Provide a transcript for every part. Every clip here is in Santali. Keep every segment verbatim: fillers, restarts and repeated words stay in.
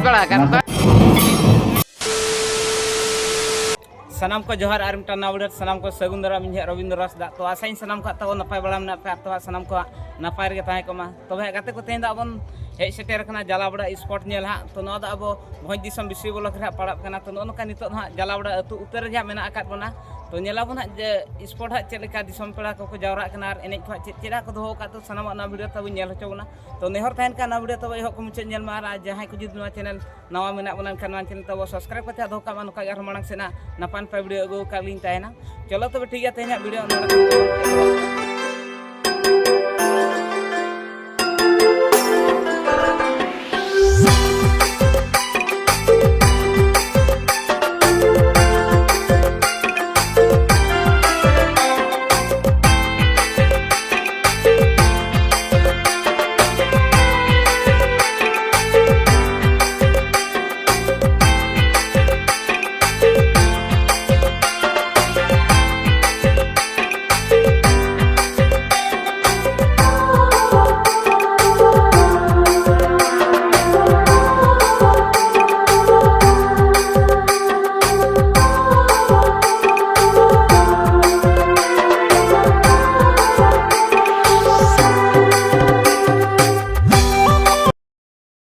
ᱵᱟᱲᱟ ᱟᱠᱟᱫ ᱠᱚᱣᱟ᱾ ᱥᱟᱱᱟᱢ ᱠᱚ ᱡᱚᱦᱟᱨ ᱟᱨ ᱢᱤᱫᱴᱟᱝ ᱱᱟᱣᱟ video ᱨᱮ ᱥᱟᱱᱟᱢ ᱠᱚ ᱥᱟᱹᱜᱩᱱ ᱫᱟᱨᱟᱢ᱾ ᱤᱧ ᱦᱟᱸᱜ ᱨᱚᱵᱤᱱᱫᱨᱚ ᱦᱟᱸᱥᱫᱟ᱾ ᱛᱚ ᱟᱥᱟᱧ ᱥᱟᱱᱟᱢ ᱠᱚ ᱛᱟᱵᱚ ᱱᱟᱯᱟᱭ ᱵᱟᱲᱟ ᱢᱮᱱᱟᱜ ᱯᱮᱭᱟ ᱟᱨ ᱛᱚ ᱥᱟᱱᱟᱢ ᱠᱚ ᱦᱟᱸᱜ ᱱᱟᱯᱟᱭ ᱨᱮᱜᱮ ᱛᱟᱦᱮᱸ ᱠᱚᱜ ᱢᱟ᱾ ᱛᱚᱵᱮ ᱦᱟᱸᱜ ᱜᱟᱛᱮ ᱠᱚ, ᱛᱮᱦᱮᱧ ᱫᱚ ᱟᱵᱚᱱ ᱦᱮᱡ ᱥᱮᱴᱮᱨ ᱟᱠᱟᱱᱟ ᱡᱟᱞᱟᱵᱲᱟ spot ᱧᱮᱞ ᱦᱟᱸᱜ᱾ ᱛᱚ ᱱᱚᱣᱟ ᱫᱚ ᱟᱵᱚ ᱵᱷᱚᱸᱡᱽ ᱫᱤᱥᱚᱢ ᱵᱤᱥᱤ ᱵᱞᱚᱠ ᱨᱮ ᱦᱟᱸᱜ ᱯᱟᱲᱟᱜ ᱠᱟᱱᱟ᱾ ᱛᱚ ᱱᱚᱜᱼᱚ ᱱᱚᱝᱠᱟ ᱱᱤᱛᱚᱜ ᱫᱚ ᱦᱟᱸᱜ ᱡᱟᱞᱟᱵᱲᱟ ᱟᱹᱛᱩ ᱩᱛᱟᱹᱨ ᱨᱮᱜᱮ ᱦᱟᱸᱜ ᱢᱮᱱᱟᱜ ᱟᱠᱟᱫ ᱵᱚᱱᱟ᱾ ᱛᱚ ᱧᱮᱞᱟᱵᱚᱱ ᱦᱟᱸᱜ ᱡᱮ spot ᱦᱟᱸᱜ ᱪᱮᱫ ᱞᱮᱠᱟ ᱫᱤᱥᱚᱢ ᱯᱮᱲᱟ ᱠᱚᱠᱚ ᱡᱟᱣᱨᱟᱜ ᱠᱟᱱᱟ ᱟᱨ ᱮᱱᱮᱡ ᱠᱚ ᱦᱟᱸᱜ ᱪᱮᱫ ᱪᱮᱫ ᱦᱟᱸᱜ ᱠᱚ ᱫᱚᱦᱚ ᱟᱠᱟᱫ, ᱛᱚ ᱥᱟᱱᱟᱢᱟᱜ ᱱᱚᱣᱟ video ᱛᱟᱵᱚᱱ ᱧᱮᱞ ᱦᱚᱪᱚ ᱵᱚᱱᱟ᱾ ᱛᱚ ᱱᱮᱦᱚᱨ ᱛᱟᱦᱮᱱ ᱠᱟᱱᱟ ᱱᱚᱣᱟ video ᱛᱟᱵᱚ ᱮᱦᱚᱵ ᱠᱷᱚᱱ ᱢᱩᱪᱟᱹᱫ ᱧᱮᱞ ᱢᱟ᱾ ᱟᱨ ᱡᱟᱦᱟᱸᱭ ᱠᱚ ᱡᱩᱫᱤ ᱱᱚᱣᱟ channel ᱱᱟᱣᱟ ᱢᱮᱱᱟᱜ ᱵᱚᱱᱟ, ᱮᱱᱠᱷᱟᱱ ᱱᱚᱣᱟ channel ᱛᱟᱵᱚ subscribe ᱠᱟᱛᱮ ᱫᱚᱦᱚ ᱠᱟᱜ ᱢᱟ᱾ ᱱᱚᱝᱠᱟ ᱜᱮ ᱟᱨᱦᱚᱸ ᱢᱟᱲᱟᱝ ᱥᱮᱫ ᱦᱟᱸᱜ ᱱᱟᱯᱟᱭ ᱱᱟᱯᱟᱭ video ᱟᱹᱜᱩ ᱠᱟᱜ ᱞᱤᱧ ᱛᱟᱦᱮᱱᱟ᱾ ᱪᱚᱞᱚ ᱛᱚᱵᱮ ᱴᱷᱤᱠ ᱜᱮᱭᱟ, ᱛᱮᱦᱮᱧᱟᱜ video ᱱᱚᱰᱮ ᱠᱷᱚᱱ ᱜᱮᱵᱚᱱ ᱮᱛᱚᱦᱚᱵᱟ᱾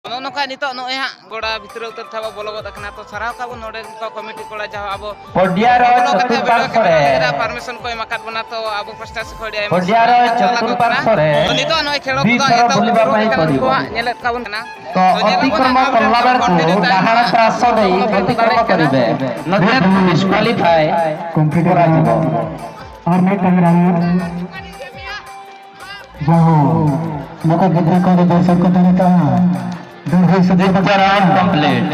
ᱱᱚᱜᱼᱚ ᱱᱚᱝᱠᱟ ᱱᱤᱛᱚᱜ ᱱᱚᱜᱼᱚᱭ ᱦᱟᱸᱜ ᱜᱚᱲᱟ ᱵᱷᱤᱛᱨᱤ ᱩᱛᱟᱹᱨ ᱛᱮ ᱟᱵᱚ ᱵᱚᱞᱚ ᱜᱚᱫ ᱟᱠᱟᱱᱟ᱾ ᱛᱚ ᱥᱟᱨᱦᱟᱣ ᱠᱟᱵᱚᱱ ᱱᱚᱰᱮ ᱱᱤᱛᱚᱜ committee ᱠᱚᱲᱟ, ᱡᱟᱦᱟᱸ ᱟᱵᱚ ᱯᱚᱰᱤᱭᱟ ᱨᱮ ᱵᱚᱞᱚ ᱠᱟᱛᱮ video camera ᱨᱮ permission ᱠᱚ ᱮᱢ ᱟᱠᱟᱫ ᱵᱚᱱᱟ᱾ ᱛᱚ ᱟᱵᱚ ᱯᱟᱥᱴᱟ ᱥᱮᱫ ᱠᱷᱚᱱ ᱟᱹᱰᱤ ᱟᱭᱢᱟ ᱯᱚᱰᱤᱭᱟ ᱨᱮ ᱥᱟᱨᱦᱟᱣ ᱪᱟᱞ ᱟᱠᱚ ᱠᱟᱱᱟ᱾ ᱛᱚ ᱱᱤᱛᱚᱜ ᱱᱚᱜᱼᱚᱭ ᱠᱷᱮᱞᱳᱰ ᱠᱚᱫᱚ ᱮᱛᱚᱦᱚᱵ ᱩᱛᱟᱹᱨ ᱟᱠᱟᱱᱟ᱾ ᱩᱱᱠᱩ ᱦᱟᱸᱜ ᱧᱮᱞᱮᱫ ᱠᱚᱣᱟ ᱵᱚᱱ ᱠᱟᱱᱟ᱾ ᱛᱚ ᱧᱮᱞ ᱟᱵᱚᱱ ᱦᱟᱸᱜ ᱱᱚᱣᱟ video continue ᱛᱟᱦᱮᱱᱟ᱾ ᱚᱠᱚᱭ ᱠᱚ ᱫᱟᱲᱮᱭᱟᱜ ᱠᱟᱱᱟ, ᱰᱤᱥᱠᱣᱟᱞᱤᱯᱷᱟᱭ᱾ ᱟᱨ ᱢᱤᱫᱴᱟᱝ ᱨᱟᱱ ᱡᱟᱦᱟᱸ ᱱᱚᱝᱠᱟ ᱜᱤᱫᱽᱨᱟᱹ ᱠᱚ ᱫᱚᱨᱥᱚᱠ ᱠᱚ ᱛᱟᱦᱮᱸ ᱠᱟᱱᱟ᱾ ᱫᱩᱨᱵᱤᱱ ᱥᱮ ᱫᱩᱨᱵᱤᱱ ᱪᱟᱨᱟᱱ complete.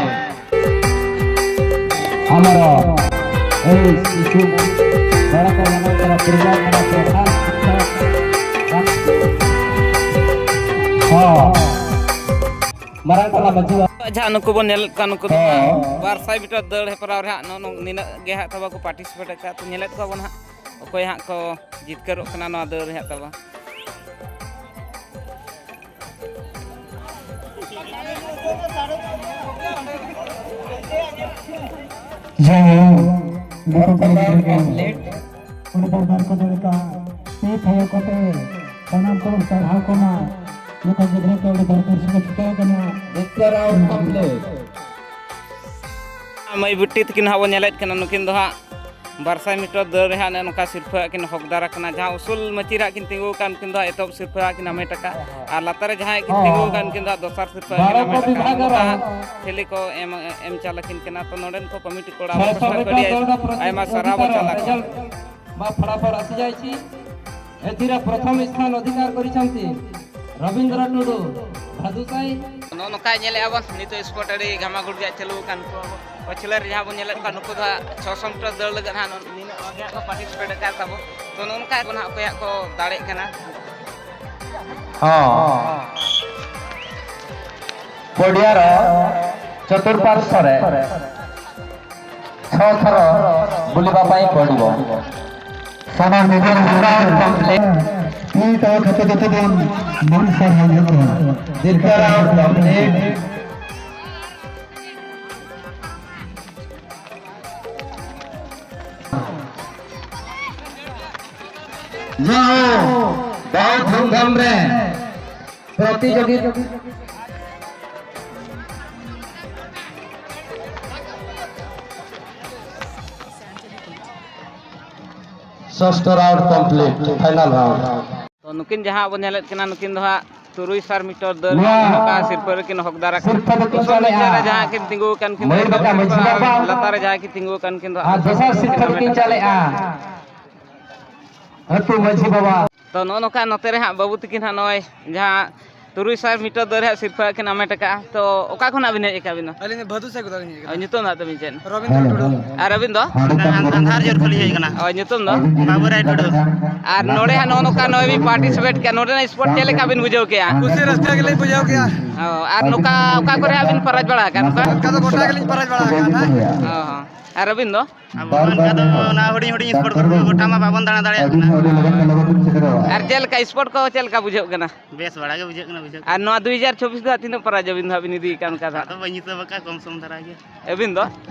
ଆମର ଏହି ଶିଶୁ ବଡ଼କ ମାନଙ୍କର ପୂର୍ବ ᱢᱟᱨᱟᱝ ᱠᱚᱲᱟ ᱢᱟᱹᱡᱷᱤ ᱵᱟᱵᱟ᱾ ᱡᱟᱦᱟᱸ ᱱᱩᱠᱩ ᱵᱚᱱ ᱧᱮᱞᱮᱫ ᱠᱚᱣᱟ, ᱱᱩᱠᱩ ᱫᱚ ᱦᱮᱸ᱾ ᱵᱟᱨ ᱥᱟᱭ ᱢᱤᱴᱟᱨ ᱫᱟᱹᱲ ᱦᱮᱯᱨᱟᱣ ᱨᱮ ᱦᱟᱸᱜ ᱱᱚᱜᱼᱚ ᱱᱤᱱᱟᱹᱜ ᱜᱮ ᱦᱟᱸᱜ ᱛᱟᱵᱚ ᱠᱚ participate ᱟᱠᱟᱫ᱾ ᱛᱚ ᱧᱮᱞᱮᱫ ᱠᱚᱣᱟ ᱵᱚᱱ ᱦᱟᱸᱜ ᱚᱠᱚᱭ ᱦᱟᱸᱜ ᱠᱚ ᱡᱤᱛᱠᱟᱹᱨᱚᱜ ᱠᱟᱱᱟ ᱱᱚᱣᱟ ᱫᱟᱹᱲ ᱨᱮ ᱦᱟᱸᱜ ᱛᱟᱵᱚ᱾ ᱡᱟᱭᱦᱳᱠ, ᱱᱤᱛᱚᱜ ᱫᱚ ᱜᱤᱫᱽᱨᱟᱹ ᱠᱚ ᱩᱱᱤ ᱫᱚ ᱵᱟᱨ ᱠᱚ ᱫᱟᱲᱮ ᱠᱟᱜᱼᱟ᱾ ᱛᱤ ᱛᱷᱟᱭᱚ ᱠᱚᱛᱮ ᱥᱟᱱᱟᱢ ᱠᱚ ᱥᱟᱨᱦᱟᱣ ᱠᱚᱢᱟ᱾ ᱱᱤᱛᱚᱜ ᱜᱤᱫᱽᱨᱟᱹ ᱠᱚ ᱟᱹᱰᱤ ᱵᱟᱨ ᱠᱚ ᱥᱩᱨ ᱪᱷᱩᱴᱟᱹᱣ ᱠᱟᱱᱟ᱾ ᱫᱤᱛᱭᱚ ᱨᱟᱣᱩᱱᱰ ᱠᱚᱢᱯᱞᱤᱴ᱾ ᱢᱟᱹᱭ ᱵᱤᱴᱤ ᱛᱟᱹᱠᱤᱱ ᱦᱟᱸᱜ ᱵᱚᱱ ᱧᱮᱞᱮᱫ ᱠᱤᱱᱟ, ᱱᱩᱠᱤᱱ ᱫᱚ ᱦᱟᱸᱜ ᱵᱟᱨ ᱥᱟᱭ ᱢᱤᱴᱟᱨ ᱫᱟᱹᱲ ᱨᱮ ᱦᱟᱸᱜ ᱱᱚᱜᱼᱚ ᱱᱚᱝᱠᱟ ᱥᱤᱨᱯᱷᱟᱹ ᱦᱟᱸᱜ ᱠᱤᱱ ᱦᱚᱠᱫᱟᱨ ᱟᱠᱟᱱᱟ᱾ ᱡᱟᱦᱟᱸ ᱩᱥᱩᱞ ᱢᱟᱹᱪᱤ ᱨᱮ ᱦᱟᱸᱜ ᱠᱤᱱ ᱛᱤᱸᱜᱩ ᱟᱠᱟᱱ, ᱩᱱᱠᱤᱱ ᱫᱚ ᱦᱟᱸᱜ ᱮᱛᱚᱦᱚᱵ ᱥᱤᱨᱯᱷᱟᱹ ᱦᱟᱸᱜ ᱠᱤᱱ ᱦᱟᱢᱮᱴ ᱟᱠᱟᱫᱼᱟ᱾ ᱟᱨ ᱞᱟᱛᱟᱨ ᱨᱮ ᱡᱟᱦᱟᱸᱭ ᱠᱤᱱ ᱛᱤᱸᱜᱩ ᱟᱠᱟᱱ, ᱩᱱᱠᱤᱱ ᱫᱚ ᱦᱟᱸᱜ ᱫᱚᱥᱟᱨ ᱥᱤᱨᱯᱷᱟᱹ ᱦᱟᱸᱜ ᱠᱤᱱ ᱦᱟᱢᱮᱴ ᱟᱠᱟᱫᱼᱟ᱾ ᱱᱚᱝᱠᱟ ᱦᱟᱸᱜ ᱛᱷᱮᱞᱤ ᱠᱚ ᱮᱢ, ᱮᱢ ᱪᱟᱞ ᱟᱠᱤᱱ ᱠᱟᱱᱟ᱾ ᱛᱚ ᱱᱚᱰᱮᱱ ᱠᱚ ᱠᱚᱢᱤᱴᱤ ᱠᱚᱲᱟ ᱠᱚ ᱥᱟᱶ ᱠᱚ ᱟᱹᱰᱤ ଆଇମᱟ ᱥᱟᱨᱦᱟᱣ ᱵᱚ ᱪᱟᱞ ᱟᱠᱚᱣᱟ᱾ ବା ଫଳାଫଳ ଆସିଯାଇଛି। ଏଥିରେ ପ୍ରଥମ ସ୍ଥାନ ଅଧିକାର କରିଛନ୍ତି ରବୀନ୍ଦ୍ର ଟୁଡୁ, ଭାଦୁସାହି। ᱱᱚᱜᱼᱚ ᱱᱚᱝᱠᱟ ᱧᱮᱞᱮᱫᱼᱟ ᱵᱚᱱ, ᱱᱤᱛᱚᱜ ᱥᱯᱳᱨᱴ ᱟᱹᱰᱤ ᱜᱷᱟᱢᱟᱜᱷᱩᱲ ᱜᱮ ᱪᱟᱹᱞᱩ ᱟᱠᱟᱱ ᱠᱚ᱾ ᱯᱟᱹᱪᱷᱞᱟᱹ ᱨᱮ ᱡᱟᱦᱟᱸ ᱵᱚᱱ ᱧᱮᱞᱮᱫ ᱠᱚᱣᱟ, ᱱᱩᱠᱩ ᱫᱚ ᱦᱟᱸᱜ ᱪᱷᱚᱥᱚ ᱢᱤᱴᱟᱨ ᱫᱟᱹᱲ ᱞᱟᱹᱜᱤᱫ ᱦᱟᱸᱜ ᱱᱤᱱᱟᱹᱜ ᱦᱚᱲ ᱜᱮ ᱦᱟᱸᱜ ᱠᱚ ᱯᱟᱨᱴᱤᱥᱤᱯᱮᱴ ᱟᱠᱟᱫ ᱛᱟᱵᱚ᱾ ᱛᱚ ᱱᱚᱜᱼᱚ ᱱᱚᱝᱠᱟ ᱜᱮ ᱦᱟᱸᱜ ᱚᱠᱚᱭᱟᱜ ᱠᱚ ᱫᱟᱲᱮᱜ ᱠᱟᱱᱟ᱾ ᱦᱚᱸ, ᱯᱚᱰᱤᱭᱟᱨ ᱪᱚᱛᱩᱨᱯᱟᱨଶ୍ୱ ᱨᱮ ᱪᱷᱚ ᱛᱷᱚᱨ ᱵᱩᱞᱤᱵᱟ ପାଇଁ ପଡ଼ିବ। ସାନ ନିଜର ହାତ, ତମ ଖାତା ଦେଖାଦେବ। ମନ ସାର ହେଇଯିବ। ଦୀର୍ଘ ରାଉଣ୍ଡ କମ୍ପ୍ଲିଟ୍। ଯାହା ହଉ, ବହୁତ ଧୁମଧାମରେ ପ୍ରତିଯୋଗୀ ଷଷ୍ଠ ରାଉଣ୍ଡ କମ୍ପ୍ଲିଟ୍, ଫାଇନାଲ ରାଉଣ୍ଡ। ᱛᱚ ᱱᱩᱠᱤᱱ ᱡᱟᱦᱟᱸ ᱵᱚᱱ ᱧᱮᱞᱮᱫ ᱠᱤᱱᱟ, ᱱᱩᱠᱤᱱ ᱫᱚ ᱦᱟᱸᱜ ᱛᱩᱨᱩᱭ ᱥᱟᱭ ᱢᱤᱴᱟᱨ ᱫᱟᱹᱲ ᱱᱚᱣᱟ ᱱᱚᱝᱠᱟ ᱥᱤᱨᱯᱟᱹ ᱨᱮᱠᱤᱱ ᱦᱚᱠᱫᱟᱨ ᱟᱠᱟᱱᱟ᱾ ᱥᱤᱨᱯᱟᱹ ᱫᱚᱠᱤᱱ ᱩᱥᱩᱞ ᱪᱟᱞᱮᱜᱼᱟ᱾ ᱢᱟᱪᱟ ᱨᱮ ᱡᱟᱦᱟᱸ ᱠᱤᱱ ᱛᱤᱸᱜᱩ ᱟᱠᱟᱱ, ᱠᱤᱱ ᱢᱚᱭᱩᱨ ᱵᱟᱠᱟ ᱢᱟᱹᱡᱷᱤ ᱵᱟᱵᱟ᱾ ᱞᱟᱛᱟᱨ ᱨᱮ ᱡᱟᱦᱟᱸ ᱠᱤᱱ ᱛᱤᱸᱜᱩ ᱟᱠᱟᱱ, ᱠᱤᱱ ᱫᱚ ᱟᱨ ᱦᱟᱸᱜ ᱫᱚᱥᱟᱨ ᱥᱤᱨᱯᱟᱹ ᱫᱚᱠᱤᱱ ᱪᱟᱞᱮᱜᱼᱟ᱾ ᱟᱹᱛᱩ ᱢᱟᱹᱡᱷᱤ ᱵᱟᱵᱟ᱾ ᱛᱚ ᱱᱚᱜᱼᱚ ᱱᱚᱝᱠᱟ ᱱᱚᱛᱮ ᱨᱮ ᱦᱟᱸᱜ ᱵᱟᱹᱵᱩ ᱛᱤᱠᱤᱱ ᱦᱟᱸᱜ ᱱᱚᱜᱼᱚᱭ ᱡᱟᱦᱟᱸ ᱛᱩᱨᱩᱭ ᱥᱟᱭ ᱢᱤᱴᱟᱨ ᱫᱟᱹᱲ ᱨᱮ ᱦᱟᱸᱜ ᱥᱤᱨᱯᱟᱹ ᱠᱤᱱ ᱦᱟᱢᱮᱴ ᱟᱠᱟᱫᱼᱟ᱾ ᱛᱚ ᱚᱠᱟ ᱠᱷᱚᱱᱟᱜ ᱵᱤᱱ ᱦᱮᱡ ᱟᱠᱟᱫ ᱵᱤᱱᱟ? ᱟᱹᱞᱤᱧ ᱫᱚ ᱵᱷᱟᱫᱩ ᱥᱟᱭ ᱠᱚᱫᱚ ᱞᱤᱧ ᱦᱮᱡ ᱟᱠᱟᱱᱟ᱾ ᱦᱳᱭ, ᱧᱩᱛᱩᱢ ᱫᱚ ᱦᱟᱸᱜ ᱛᱟᱹᱵᱤᱱ ᱪᱮᱫ? ᱨᱚᱵᱤᱱᱫᱨᱚ ᱴᱩᱰᱩ᱾ ᱟᱨ ᱟᱹᱵᱤᱱ ᱫᱚ? ᱟᱸᱫᱷᱟᱨ ᱡᱳᱨ ᱠᱷᱚᱱ ᱞᱤᱧ ᱦᱮᱡ ᱟᱠᱟᱱᱟ᱾ ᱦᱳᱭ, ᱧᱩᱛᱩᱢ ᱫᱚ? ᱵᱟᱹᱵᱩ ᱨᱟᱭ ᱴᱩᱰᱩ᱾ ᱟᱨ ᱱᱚᱰᱮ ᱦᱟᱸᱜ ᱱᱚᱜᱼᱚ ᱱᱚᱝᱠᱟ ᱱᱚᱜᱼᱚᱭ ᱵᱤᱱ ᱯᱟᱨᱴᱤᱥᱤᱯᱮᱴ ᱠᱮᱫᱼᱟ, ᱱᱚᱰᱮᱱᱟᱜ ᱥᱯᱳᱨᱴ ᱪᱮᱫ ᱞᱮᱠᱟ ᱵᱤᱱ ᱵᱩᱡᱷᱟᱹᱣ ᱠᱮᱫᱼᱟ? ᱠᱩᱥᱤ ᱨᱟᱹᱥᱠᱟᱹ ᱜᱮᱞᱤᱧ ᱵᱩᱡᱷᱟᱹᱣ ᱠᱮᱫᱼᱟ᱾ ᱚ, ᱟᱨ ᱱᱚᱝᱠᱟ ᱚᱠᱟ ᱠᱚᱨᱮ ᱦᱟᱸᱜ ᱵᱤᱱ ᱯᱨᱟᱭᱤᱡᱽ ᱵᱟᱲᱟ ᱟᱠᱟᱫ ᱱᱚᱝᱠᱟ? ᱚᱱᱠᱟ ᱫᱚ ᱜᱚᱴᱟ ᱜᱮᱞᱤᱧ ᱯᱨᱟᱭᱤᱡᱽ ᱵᱟᱲᱟ ᱟᱠᱟᱫᱼᱟ ᱱᱟᱦᱟᱜ᱾ ᱚ, ᱟᱨ ᱟᱹᱵᱤᱱ ᱫᱚ? ᱟᱵᱚ ᱚᱱᱠᱟ ᱫᱚ ᱚᱱᱟ ᱦᱩᱰᱤᱧ ᱦᱩᱰᱤᱧ ᱥᱯᱳᱨᱴ ᱠᱚᱨᱮ ᱫᱚ ᱜᱚᱴᱟ ᱢᱟ ᱵᱟᱵᱚᱱ ᱫᱟᱬᱟ ᱫᱟᱲᱮᱭᱟᱜ ᱠᱟᱱᱟ᱾ ᱟᱨ ᱪᱮᱫ ᱞᱮᱠᱟ ᱥᱯᱳᱨᱴ ᱠᱚ ᱪᱮᱫ ᱞᱮᱠᱟ ᱵᱩᱡᱷᱟᱹᱜ ᱠᱟᱱᱟ? ᱵᱮᱥ ᱵᱟᱲᱟ ᱜᱮ ᱵᱩᱡᱷᱟᱹᱜ ᱠᱟᱱᱟ ᱵᱩᱡᱷᱟᱹᱣ᱾ ᱟᱨ ᱱᱚᱣᱟ ᱫᱩ ᱦᱟᱡᱟᱨ ᱪᱚᱵᱵᱤᱥ ᱫᱚ ᱦᱟᱸᱜ ᱛᱤᱱᱟᱹᱜ ᱯᱨᱟᱭᱤᱡᱽ ᱟᱹᱵᱤᱱ ᱫᱚ ᱦᱟᱸᱜ ᱵᱤᱱ ᱤᱫᱤᱭ ᱠᱟᱱ ᱚᱱᱠᱟ ᱫᱚ ᱦᱟᱸᱜ? ᱟᱫᱚ ᱵᱟᱹᱧ ᱦᱤᱥᱟᱹᱵ ᱟᱠᱟᱫ, ᱠᱚᱢ ᱥᱚᱢ ᱫᱷᱟᱨᱟ ᱜᱮ᱾ ᱟᱹᱵᱤᱱ ᱫᱚ?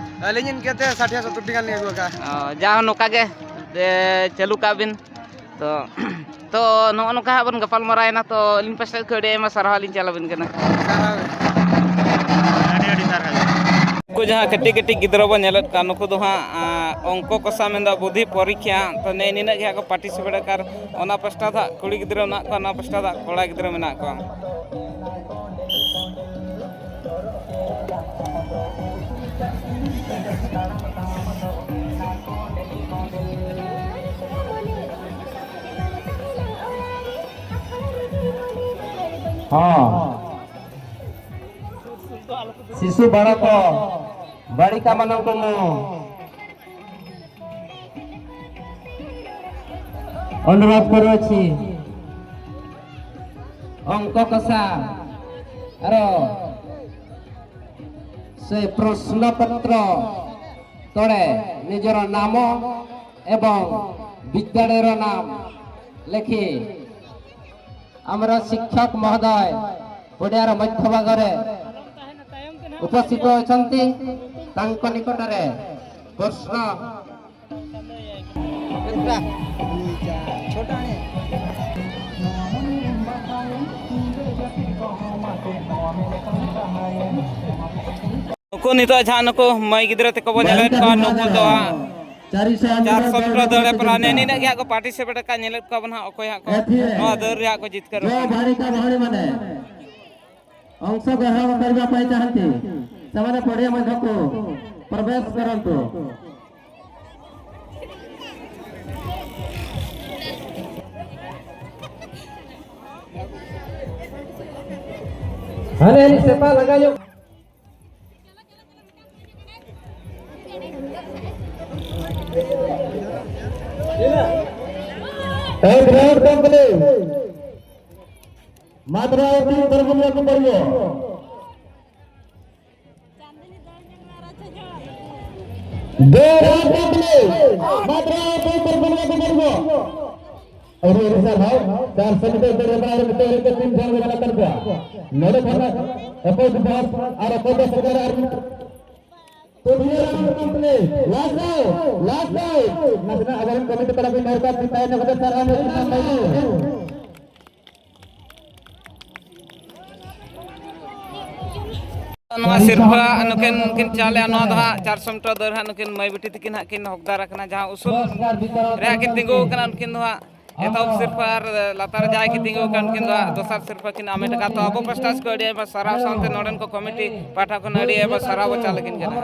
ᱟᱹᱞᱤᱧ ᱤᱱᱠᱟᱹᱛᱮ ᱥᱟᱴ ᱦᱟᱡᱟᱨ ᱥᱚᱛᱛᱚᱨ ᱴᱤ ᱜᱟᱱ ᱞᱤᱧ ᱟᱹᱜᱩ ᱟᱠᱟᱫᱼᱟ᱾ ᱚ, ᱡᱟ ᱦᱚᱸ ᱱᱚᱝᱠᱟ ᱜᱮ, ᱮ, ᱪᱟᱹᱞᱩ ᱠᱟᱜ ᱵᱤᱱ᱾ ᱛᱚ, ᱛᱚ ᱱᱚᱜᱼᱚ ᱱᱚᱝᱠᱟ ᱦᱟᱸᱜ ᱵᱚᱱ ᱜᱟᱯᱟᱞ ᱢᱟᱨᱟᱣ ᱮᱱᱟ᱾ ᱛᱚ ᱟᱹᱞᱤᱧ ᱯᱟᱥᱴᱟ ᱠᱷᱚᱱ ᱟᱹᱰᱤ ᱟᱭᱢᱟ ᱥᱟᱨᱦᱟᱣ ᱞᱤᱧ ᱪᱟᱞ ᱟᱵᱤᱱ ᱠᱟᱱᱟ᱾ ᱥᱟᱨᱦᱟᱣ᱾ ᱟᱹᱰᱤ ᱟᱹᱰᱤ ᱥᱟᱨᱦᱟᱣ᱾ ᱩᱱᱠᱩ ᱡᱟᱦᱟᱸ ᱠᱟᱹᱴᱤᱡ ᱠᱟᱹᱴᱤᱡ ᱜᱤᱫᱽᱨᱟᱹ ᱵᱚᱱ ᱧᱮᱞᱮᱫ ᱠᱚᱣᱟ, ᱱᱩᱠᱩ ᱫᱚ ᱦᱟᱸᱜ, ᱟᱸ, ᱚᱝᱠᱚ ᱠᱚᱥᱟ ᱢᱮᱱᱫᱚ ᱵᱩᱫᱷᱤ ᱯᱚᱨᱤᱠᱷᱟ, ᱛᱚ ᱱᱮᱜᱼᱮ ᱱᱤᱱᱟᱹᱜ ᱜᱮ ᱦᱟᱸᱜ ᱠᱚ ᱯᱟᱨᱴᱤᱥᱤᱯᱮᱴ ᱟᱠᱟᱫ᱾ ᱚᱱᱟ ᱯᱟᱥᱴᱟ ᱫᱚ ᱦᱟᱸᱜ ᱠᱩᱲᱤ ᱜᱤᱫᱽᱨᱟᱹ ᱢᱮᱱᱟᱜ ᱠᱚᱣᱟ, ᱚᱱᱟ ᱯᱟᱥᱴᱟ ᱫᱚ ᱦᱟᱸᱜ ᱠᱚᱲᱟ ᱜᱤᱫᱽᱨᱟᱹ ᱢᱮᱱᱟᱜ ᱠᱚᱣᱟ᱾ ᱦᱚᱸ᱾ ଶିଶୁ ବାଳକ ବାଳିକାମାନଙ୍କୁ ମୁଁ ଅନୁରୋଧ କରୁଅଛି, ଅଙ୍କ କଷା ର ସେ ପ୍ରଶ୍ନପତ୍ର ତଳେ ନିଜର ନାମ ଏବଂ ବିଦ୍ୟାଳୟର ନାମ ଲେଖି ଆମର ଶିକ୍ଷକ ମହୋଦୟ ପଡ଼ିଆର ମଧ୍ୟଭାଗରେ ଉପସ୍ଥିତ ଅଛନ୍ତି, ତାଙ୍କ ନିକଟରେ ପ୍ରଶ୍ନ। ᱱᱩᱠᱩ ᱱᱤᱛᱚᱜ ᱡᱟᱦᱟᱸ ᱱᱩᱠᱩ ᱢᱟᱹᱭ ᱜᱤᱫᱽᱨᱟᱹ ᱛᱟᱠᱚ ᱵᱚ ᱧᱮᱞᱮᱫ ᱠᱚᱣᱟ, ᱱᱩᱠᱩ ᱫᱚ ᱦᱟᱸᱜ ᱪᱟᱨᱥᱚ ᱢᱤᱴᱟᱨ ᱫᱟᱹᱲ ᱨᱮ ᱯᱨᱟᱭ ᱱᱤᱱᱟᱹᱜ ᱜᱮ ᱦᱟᱸᱜ ᱠᱚ ᱯᱟᱨᱴᱤᱥᱤᱯᱮᱴ ᱟᱠᱟᱫ᱾ ᱧᱮᱞᱮᱫ ᱠᱚᱣᱟ ᱵᱚᱱ ᱦᱟᱸᱜ ᱚᱠᱚᱭ ᱦᱟᱸᱜ ᱠᱚ ᱱᱚᱣᱟ ᱫᱟᱹᱲ ᱨᱮ ᱦᱟᱸᱜ ᱠᱚ ᱡᱤᱛᱠᱟᱹᱨᱚᱜ ᱠᱟᱱᱟ᱾ ᱚᱝᱥᱚ ᱜᱨᱚᱦᱚᱬ ᱠᱚᱨᱤᱵᱟ ପାଇଁ ଚାହାନ୍ତି, ସେମାନେ ପଡ଼ିଆ ମଧ୍ୟକୁ ପ୍ରବେଶ କରନ୍ତୁ। ᱦᱟᱱᱮ ᱟᱹᱞᱤᱧ ᱥᱮᱛᱟ ᱞᱟᱜᱟ ᱧᱚᱜ᱾ एक राउंड कंप्लीट। मात्र एक दिन पर दुनिया को बढ़िया। दो राउंड कंप्लीट। मात्र एक दिन पर दुनिया को बढ़िया। ᱟᱹᱣᱨᱤ ᱟᱹᱣᱨᱤ ᱥᱟᱨᱦᱟᱣ, ᱪᱟᱨᱥᱚ ᱢᱤᱴᱟᱨ ᱫᱟᱹᱲ ᱦᱮᱯᱨᱟᱣ ᱨᱮ ᱱᱤᱛᱚᱜ ᱦᱟᱹᱵᱤᱡ ᱛᱮ ᱛᱤᱱ ᱡᱚᱱ ᱜᱮ ᱢᱮᱱᱟᱜ ᱠᱟᱫ ᱠᱚᱣᱟ᱾ ᱱᱚᱰᱮ ᱠᱷᱚᱱ ᱚᱠᱚᱭ ᱫᱩᱵᱟᱥ ᱟᱨ ᱚᱠᱚᱭ ᱫᱚ ᱥᱮᱴᱮᱨ ᱟᱨ ᱛᱚ ᱱᱤᱭᱟᱹ round complete. Last round, last round. ᱱᱟᱥᱮᱱᱟᱜ ᱟᱵᱚᱨᱮᱱ committee ᱯᱟᱲᱟ ᱠᱚ ᱱᱮᱦᱚᱨ ᱠᱟᱛᱮ ᱛᱟᱭᱚᱢ ᱠᱟᱛᱮ ᱥᱟᱨᱦᱟᱣ ᱧᱚᱜ ᱠᱟᱱᱟ ᱵᱟᱹᱵᱩ᱾ ᱱᱚᱣᱟ ᱥᱤᱨᱯᱷᱟᱹ ᱱᱩᱠᱤᱱ ᱠᱤᱱ ᱪᱟᱞᱮᱜᱼᱟ, ᱱᱚᱣᱟ ᱫᱚ ᱦᱟᱸᱜ ᱪᱟᱨᱥᱚ ᱢᱤᱴᱟᱨ ᱫᱟᱹᱲ ᱦᱟᱸᱜ ᱱᱩᱠᱤᱱ ᱢᱟᱹᱭ ᱵᱤᱴᱤ ᱛᱟᱹᱠᱤᱱ ᱦᱟᱸᱜ ᱠᱤᱱ ᱦᱚᱠᱫᱟᱨ ᱟᱠᱟᱱᱟ, ᱡᱟᱦᱟᱸ ᱩᱥᱩᱞ ᱨᱮ ᱦᱟᱸᱜ ᱠᱤᱱ ᱛᱤᱸᱜᱩ ᱟᱠᱟᱱᱟ᱾ ᱩᱱᱠᱤᱱ ᱫᱚ ᱦᱟᱸᱜ ᱮᱛᱚᱦᱚᱵ ᱥᱤᱨᱯᱷᱟᱹ ᱟᱨ ᱞᱟᱛᱟᱨ ᱨᱮ ᱡᱟᱦᱟᱸᱭ ᱠᱤᱱ ᱛᱤᱸᱜᱩ ᱟᱠᱟᱱ ᱩᱱᱠᱤᱱ ᱫᱚ ᱦᱟᱸᱜ ᱫᱚᱥᱟᱨ ᱥᱤᱨᱯᱷᱟᱹ ᱠᱤᱱ ᱦᱟᱢᱮᱴ ᱟᱠᱟᱫ᱾ ᱛᱚ ᱟᱵᱚ ᱯᱟᱥᱴᱟ ᱥᱮᱫ ᱠᱷᱚᱱ ᱟᱹᱰᱤ ᱟᱭᱢᱟ ᱥᱟᱨᱦᱟᱣ ᱥᱟᱶᱛᱮ ᱱᱚᱰᱮᱱ ᱠᱚ committee ᱯᱟᱦᱴᱟ ᱠᱷᱚᱱ ᱟᱹᱰᱤ ᱟᱭᱢᱟ ᱥᱟᱨᱦᱟᱣ ᱵᱚ ᱪᱟᱞ ᱟᱹᱠᱤᱱ ᱠᱟᱱᱟ᱾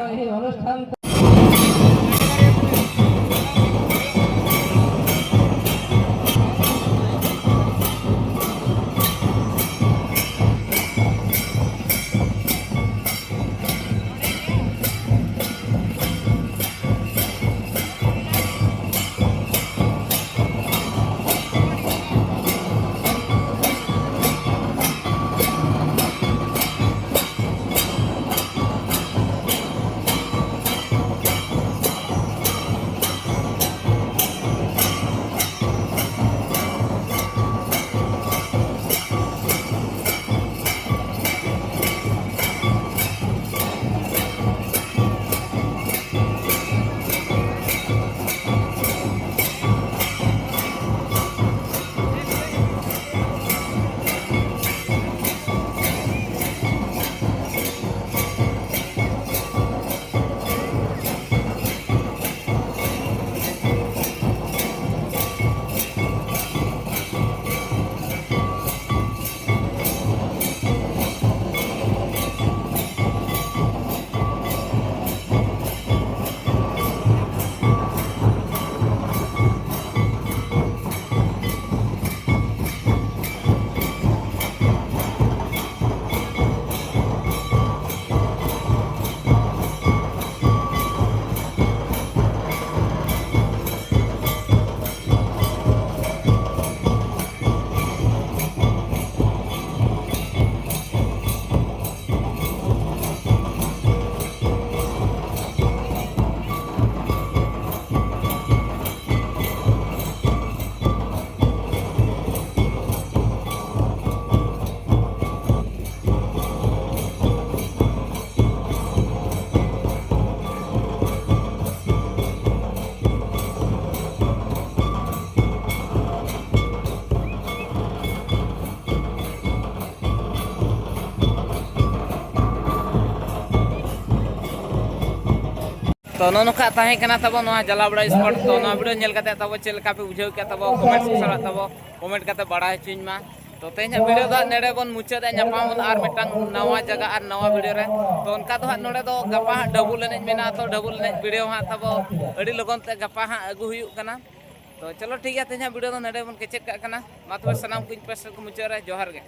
ᱛᱚ ᱱᱚᱜᱼᱚ ᱱᱚᱝᱠᱟ ᱛᱟᱦᱮᱸ ᱠᱟᱱᱟ ᱛᱟᱵᱚ ᱱᱚᱣᱟ ᱡᱟᱞᱟᱵᱲᱟ ᱥᱯᱚᱴ᱾ ᱛᱚ ᱱᱚᱣᱟ ᱵᱷᱤᱰᱤᱭᱳ ᱧᱮᱞ ᱠᱟᱛᱮ ᱛᱟᱵᱚ ᱪᱮᱫ ᱞᱮᱠᱟ ᱯᱮ ᱵᱩᱡᱷᱟᱹᱣ ᱠᱮᱫᱟ ᱛᱟᱵᱚ ᱠᱚᱢᱮᱱᱴ ᱥᱮᱠᱥᱚᱱ ᱨᱮ ᱛᱟᱵᱚ ᱠᱚᱢᱮᱱᱴ ᱠᱟᱛᱮ ᱵᱟᱲᱟᱭ ᱦᱚᱪᱚᱧ ᱢᱟ᱾ ᱛᱚ ᱛᱮᱦᱮᱧᱟᱜ ᱵᱷᱤᱰᱤᱭᱳ ᱫᱚ ᱦᱟᱸᱜ ᱱᱮᱰᱮ ᱵᱚᱱ ᱢᱩᱪᱟᱹᱫᱟ, ᱧᱟᱯᱟᱢ ᱟᱵᱚᱱ ᱟᱨ ᱢᱤᱫᱴᱟᱝ ᱱᱟᱣᱟ ᱡᱟᱭᱜᱟ ᱟᱨ ᱱᱟᱣᱟ ᱵᱷᱤᱰᱤᱭᱳ ᱨᱮ᱾ ᱛᱚ ᱚᱱᱠᱟ ᱫᱚ ᱦᱟᱸᱜ ᱱᱚᱰᱮ ᱫᱚ ᱜᱟᱯᱟ ᱦᱟᱸᱜ ᱰᱟᱵᱩᱞ ᱮᱱᱮᱡ ᱢᱮᱱᱟᱜᱼᱟ, ᱛᱚ ᱰᱟᱵᱩᱞ ᱮᱱᱮᱡ ᱵᱷᱤᱰᱤᱭᱳ ᱦᱟᱸᱜ ᱛᱟᱵᱚ ᱟᱹᱰᱤ ᱞᱚᱜᱚᱱ ᱛᱮ ᱜᱟᱯᱟ ᱦᱟᱸᱜ ᱟᱹᱜᱩ ᱦᱩᱭᱩᱜ ᱠᱟᱱᱟ᱾ ᱛᱚ ᱪᱚᱞᱚ ᱴᱷᱤᱠ ᱜᱮᱭᱟ, ᱛᱮᱦᱮᱧᱟᱜ ᱵᱷᱤᱰᱤᱭᱳ ᱫᱚ ᱱᱚᱰᱮ ᱵᱚᱱ ᱠᱮᱪᱮᱫ ᱠᱟᱜ ᱠᱟᱱᱟ᱾ ᱢᱟ ᱛᱚᱵᱮ ᱥᱟᱱᱟᱢ ᱠᱚᱧ ᱯᱟᱥᱴᱟ ᱠᱚ ᱢᱩᱪᱟᱹᱫ ᱨᱮ ᱡᱚᱦᱟᱨ ᱜᱮ᱾